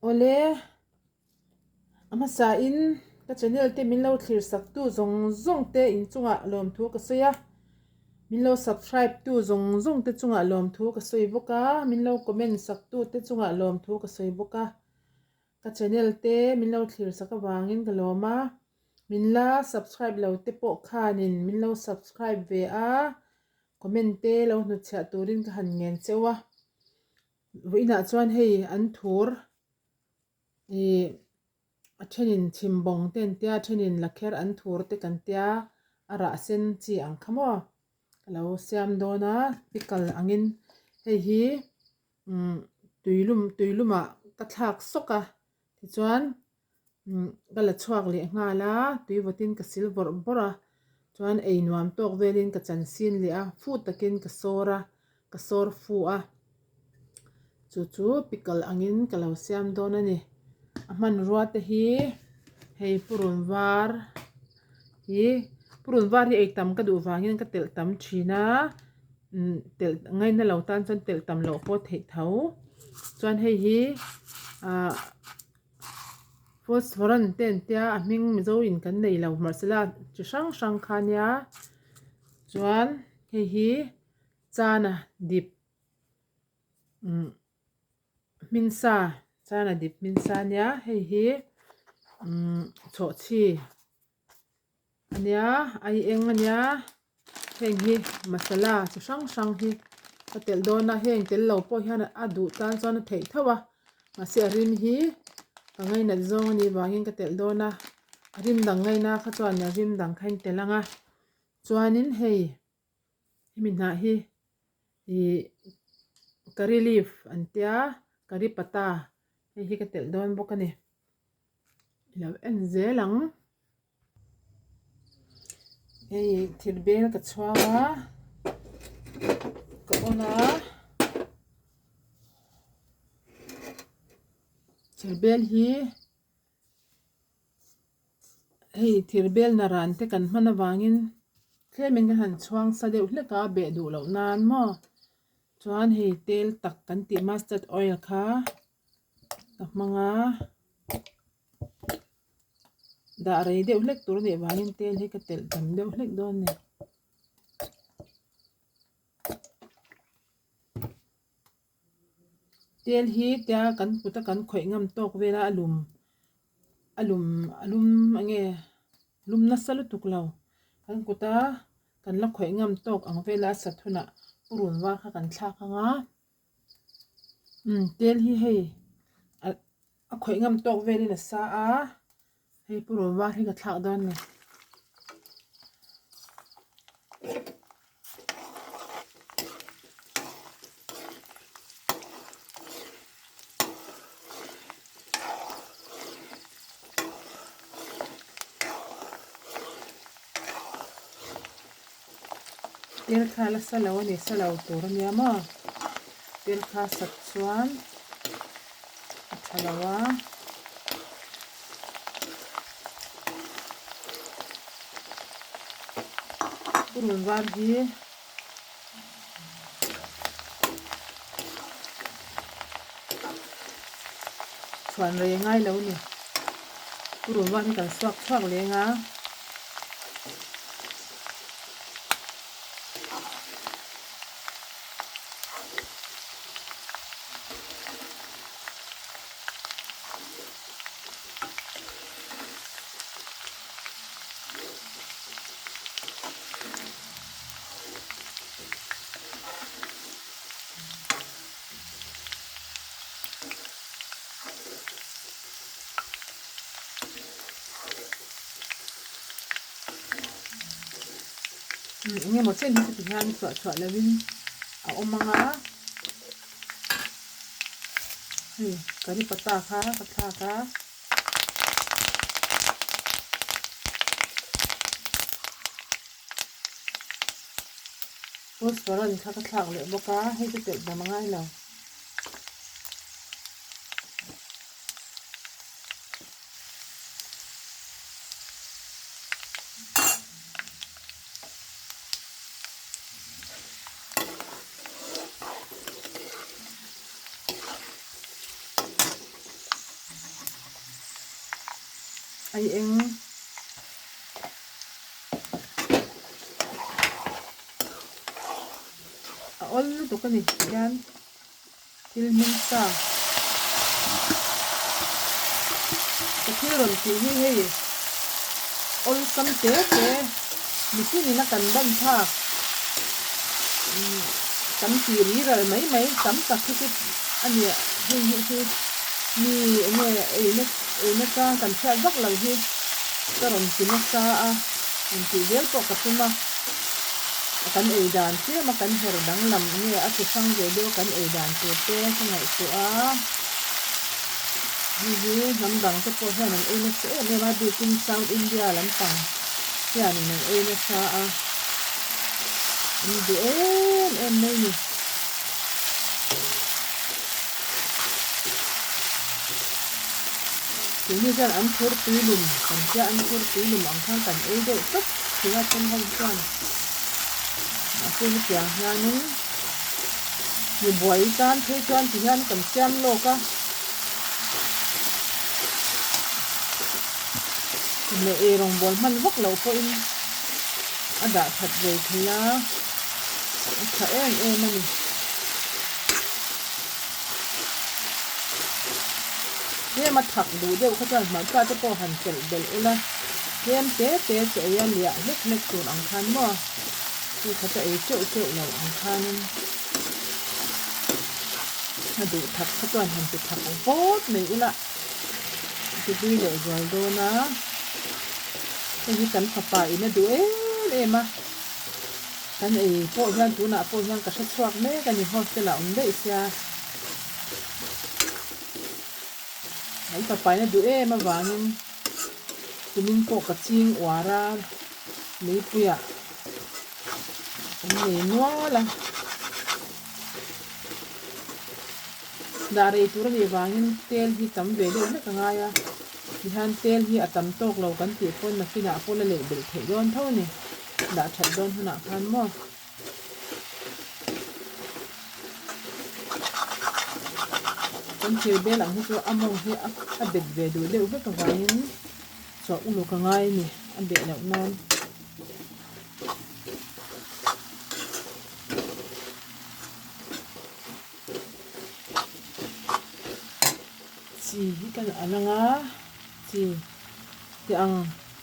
Awle, a hmasa in ka channel te min lo thlir sak tu zawng zawng te in chungah lawmthu ka sawi a, min lo subscribe tu zawng zawng te chungah lawmthu ka sawi bawk a, min lo comment sak tu te chungah lawmthu ka sawi bawk a, ka channel te min lo thlir sak avangin ka lawm a, min la subscribe lo te pawh khanin min lo subscribe ve a, comment te lo hnutchhiah turin ka han ngen cheu a. Vawiinah chuan hei an thur ih a thenin chhimbawng te an tia a thenin lakher an thur te kan tia a rah sen chi ang kha maw ka lo siam dawn a pickle angin hei hi umm tuilum tuilumah ka thlak sawk a tichuan Umm ka la chhuak leh nghal a, tui vawtin ka sil bawrh bawrh a, chuan ei nuam tawk velin ka chan sin leh a, fu takin ka sawr a, ka sawr fu a, chu chu pickle angin ka lo siam dawn a ni. A hmanrua te hi hei purun var hi purun var hi ei tam ka duh vangin ka telh tam thin a, umm telh ngaina lo tan chuan telh tam loh pawh theih tho, chuan hei hi ah. Phosphorus te an tia a hming mizo in kan nei lo mahsela chi hrang hrang kha nia chuan hei hi chana dip umm hminsa chana dip hminsa nia hei hi umm chhawhchhi. Ania ai eng ania heng hi masala chi hrang hrang hi ka telh dawn a heng tel lo pawh hian a duh tan chuan a theih tho a mahse a rim hi ka ngainat zawng anih vangin ka telh dawn a a rim dang ngaina kha chuan a rim dang kha in telh ang a chuanin hei hemi hnah hi ih curry leaf an tia curry pata hei hi ka telh dawn bawk a ni. I lo en zel ang. Hei thil bel ka chhuang a, ka on a. Thil bel hi hei thil bel naran te kan hman avangin tlemin ka han chhuang sa deuh hlek a beh duh loh nan maw. Chuan hei tel tak kan tih mustard oil kha. Ka hmang a dah rei deuh hlek tur anih vangin tel hi ka telh tam deuh hlek dawn a ni. Tel hi tia kan kut a kan khawih ngam tawk vel a a lum a lum a lum enge lum nasa lutuk lo kan kut a kan la khawih ngam tawk ang vel a a sat hunah purun var kha kan thlak ang a. Umm tel hi hei a a khawih ngam tawk velin a sa a hei purun var hi ka thlak dawn a ni. Tel kha la sa lo a ni sa lo tur a nia maw tel kha sat chuan a tha lo a. Purun var hi chhuan rei a ngai lo a ni purun var hi kan suak chhuak leng a. Eng emaw chen hi chu tihian chhuah chhuah lovin a awm ang a hei curry pata kha ka thlak a. Phosphorus kha ka thlak leh bawk a hei chu telh dam a ngai lo. Aieng. A awl lutuk a ni hian thil hming sa ka thil rawn tih hi hei awlsam te te mihring in a kan ban phak kan tih ri ral mai mai tam tak hi chu a ni hei hi chu mi eng nge eina eina chang kan hriat vak lo hi ka rawn ti nasa a rawn tih zel pawh ka tum a kan ei dan tlem a kan her danglam nge a chi hrang ve deuh a kan ei dan tur te ka ngaihtuah a hei hi hnam dang te pawh hian an ei nasa em em a bikin south India lampang hianin an ei nasa a an duh em em mai a ni. Keini chuan an phur tui lum kan hria an phur tui lum ang khan kan ei deuh tawp thin a then ho chuan mahse hetiang hianin mi buai tan phei chuan ti hian kan siam lawk a leh ei rawngbawl hman vak loh pawhin a dah that ve thei a a tha em em a ni. Tlem a thak duh deuh kha chuan hmarcha te pawh han chelh belh ula, tlem te te chu ei a liah hlek hlek tur ang khan maw? Chu kha chu ei teuh teuh lo ang khanin a duh thak kha chuan han ti thak vawt mai ula a ti tui leh zual dawn a, hei hi kan fapa in a duh em em a. Kan ei pawh hian tunah pawh hian ka hre chhuak mek a ni hostel ah awm daih sia. Kan papaina duh em avangin tumin pawh ka ching uar a leipuiah kan nei nual a. Dah rei tur a nih vangin tel hi tam ve deuh hlek a ngai a, tihian tel hi a tam tawk lo kan tih pawn nakinah pawh la leh belh theih dawn tho a ni. Dah that dawn hunah khan maw. Kan thir bel ang hi chu a mawng hi a bet ve duh deuh vek avangin chawh uluk a ngai a ni a beh loh nan. Chi hi kan al anga chi teh ang.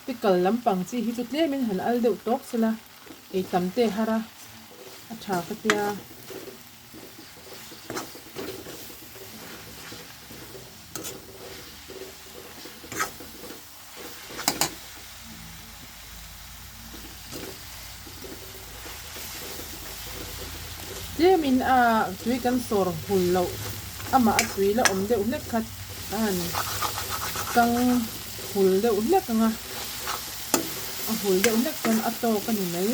Pickle lampang chi hi chu tlemin han al deuh tawk sela ei tam te har a, a tha ka tia. Tlemin a tui kan sawr hul loh amah a tui la awm deuh hlek kha a han kang hul deuh hlek ang a, a hul deuh hlek chuan a tawk a ni mai.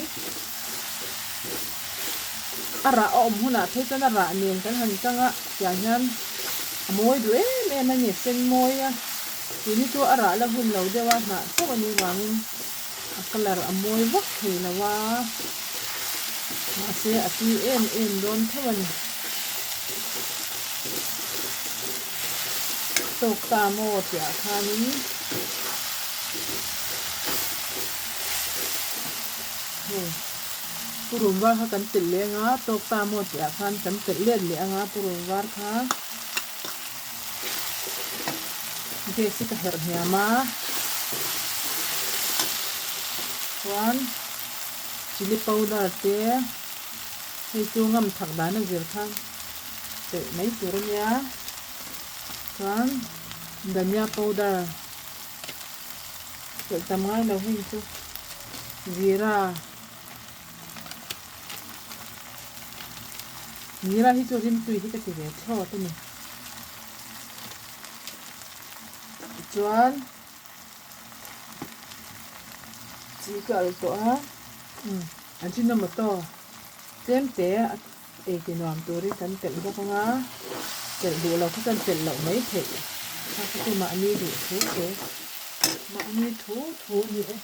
A rah a awm hunah phei chuan a rah nen kan han kang a tiang hian a mawi duh em em a ni, sen mawi a. Tih ni chu a rah la hun lo deuh a hnah chauh a nih vangin a colour a mawi vak thei lo a, mahse a tui em em dawn tho a ni. Tawk ta maw tih ah khanin hei purun var kha kan telh leh anga tawk ta maw tih ah khan kan telh let leh anga purun var kha. Gas hi ka herh hniam a chuan chilli powder te hei chu ngam thak dan a zir kha telh mai tur a nia chuan dhania powder telh tam ngai lo heng chu zira zira hi chu rimtui hi ka ti ve thlawt a ni. Tichuan chi ka al tawh a umm ajinomoto tlem te a ei ti nuam turin kan telh bawk ang a telh duh lo kha chuan telh loh mai theih kha kha chu mahni duh thu thu mahni thu thu a ni e.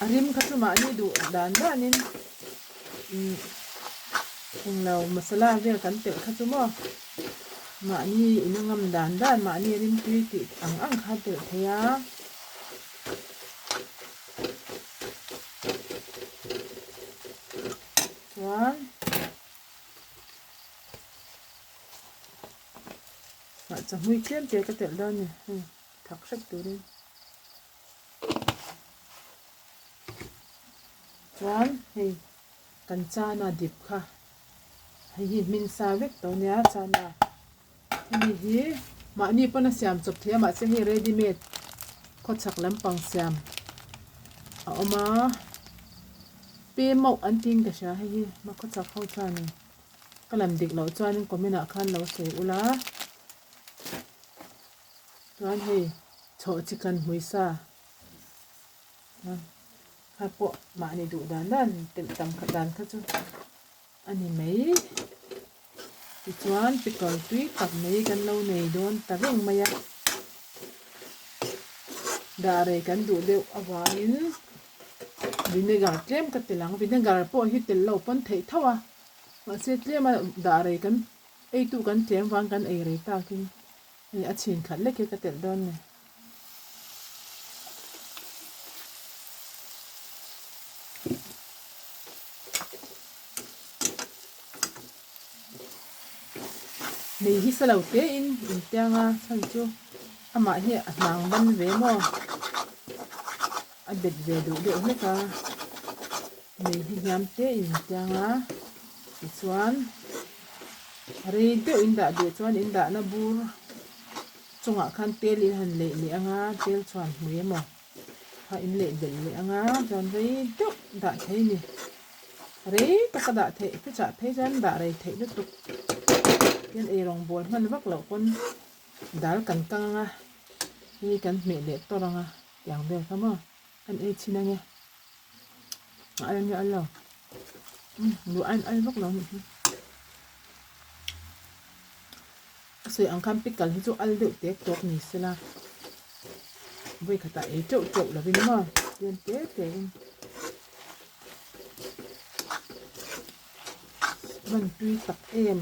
A rim kha chu mahni duh dan danin umm englo masala vel kan telh kha chu maw mahni in a ngam dan dan mahni rim tui tih ang ang kha a telh thei a. Chuan hmarcha hmui tlem te ka telh dawn a ni hei thak hrep turin. Chuan hei kan chana dip kha hei hi hmin sa vek tawh ania chana hemi hi mahni pawn a siam chawp thei a mahse hei ready made khawchhak lampang siam a awm a pe mauh an tih in ka hria hei hi khawchhak ho chuanin ka lam dik loh chuanin comment ah khan lo sawi ula. Chuan hei chhawh chi kan hmui sa kha pawh mahni duh dan dan telh tam khat dan kha chu a ni mai. Tichuan pickle tui tak mai kan lo nei dawn ta reng mai a. Dah rei kan duh deuh avangin vinegar tlem ka tel ang. Vinegar pawh hi tel lo pawn theih tho a mahse tlema dah rei kan eitu kan tlem vang kan ei rei takin Hei a chhin khat lek hi ka telh dawn ni. Nei hi sa lo te in intiang a chhan chu amah hi a hnang ban ve maw a bet ve duh deuh hlek a nei hi hniam te in intiang a tichuan. Rei deuh in dah duh chuan in dahna bur chungah khan tel in han leih leh ang a, tel chhuan hmui emaw kha in leih belh leh ang a, chuan rei deuh dah thei a ni. Rei taka dah theih fridge ah phei chuan dah rei theih lutuk tin eirawng bawl hman vak loh pawn dal kan kang ang a, hei kan hmeh leh tawrh ang a tiang vel kha maw kan ei chhin ang e. A al nge al lo duh aiin al vak lo anih hi a sawi ang khan pickle hi chu al deuh tek tawk ni sela vawi khatah ei teuh teuh lovin maw tlem te te in hman tui tak em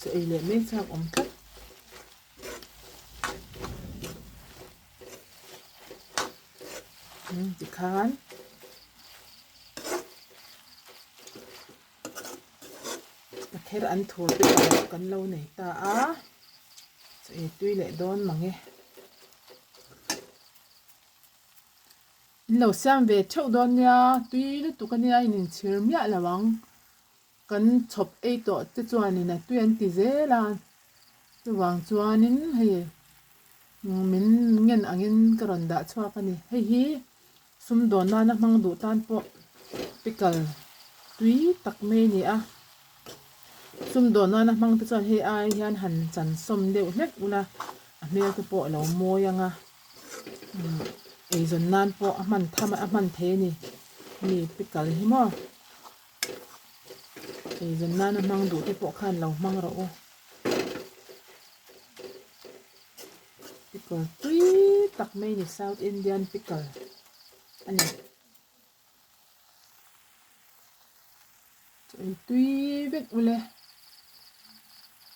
chaw ei leh mai chak awm tlat. Tikhan ka kher an thur te pawh kan lo nei ta a chaw ei tui leh dawn mang e. In lo siam ve theuh dawn nia tui lutuk ania in inchhir miah lo ang. Kan chhawp ei tawh te chuanin a tui an ti zel a, chuvang chuanin hei min ngen angin ka rawn dah chhuak a ni. Hei hi sumdawn nana hmang duh tan pawh pickle tui tak mai a ni a, sumdawn nana hmang te chuan hei ai hian han chan sawm deuh hlek ula a hmel te pawh a lo mawi ang a, eizawn nan pawh a hman tham a hman thei a ni hemi pickle hi maw. Eizawn nana hmang duh te pawh khan lo hmang rawh u. Pickle tui tak mai a ni South Indian pickle a ni. Chaw ei tui vek ule.